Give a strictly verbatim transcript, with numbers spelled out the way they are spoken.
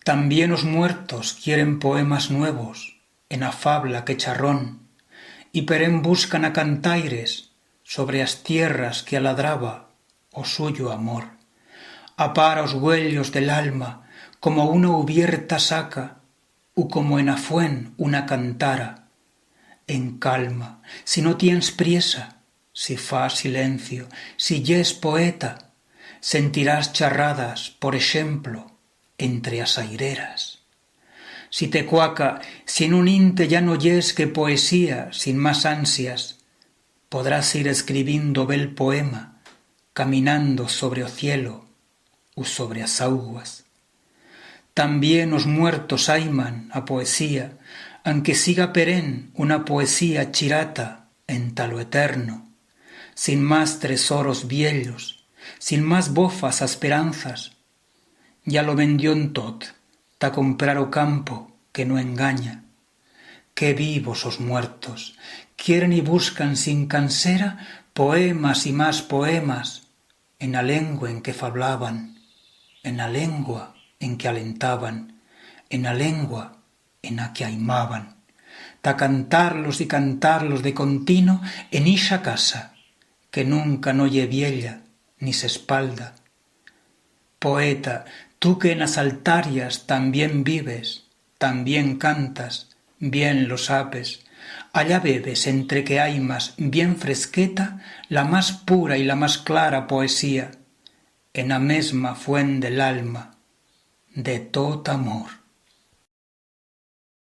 También os muertos quieren poemas nuevos en a fabla que charrón, y perén buscan a cantaires sobre as tierras que aladraba o suyo amor. Apara os güellos de l'alma como una ubierta saca u como en a fuent una cantara. En calma, si no tiens priesa, si fas silencio, si yes poeta, sentirás charradas, por eixemplo, entre as aireras. Si te cuaca, si en un inte ya no yes que poesía sin mas ansias, podrás ir escribindo bel poema caminando sobre o cielo u sobre as auguas. También os muertos aiman a poesía, anque siga perén una poesía chirata enta lo eterno, sin mas tresoros viellos, sin mas bofas asperanzas. Ya lo vendión tot ta comprar o campo que no enganya. Qué vivos os muertos, quieren y buscan sin cansera poemas y mas poemas en a lengua en que fablaban, en a lengua en que alentaban, en a lengua en a que aimaban, ta cantarlos y cantarlos de contino en ixa casa que nunca no ye viella ni s'espalda. Poeta, tu que en as altarias también vives, también cantas, bien lo sapes, allá bebes entre que aimas bien fresqueta la mas pura y la mas clara poesía, en a mesma fuent de l'alma, de tot amor.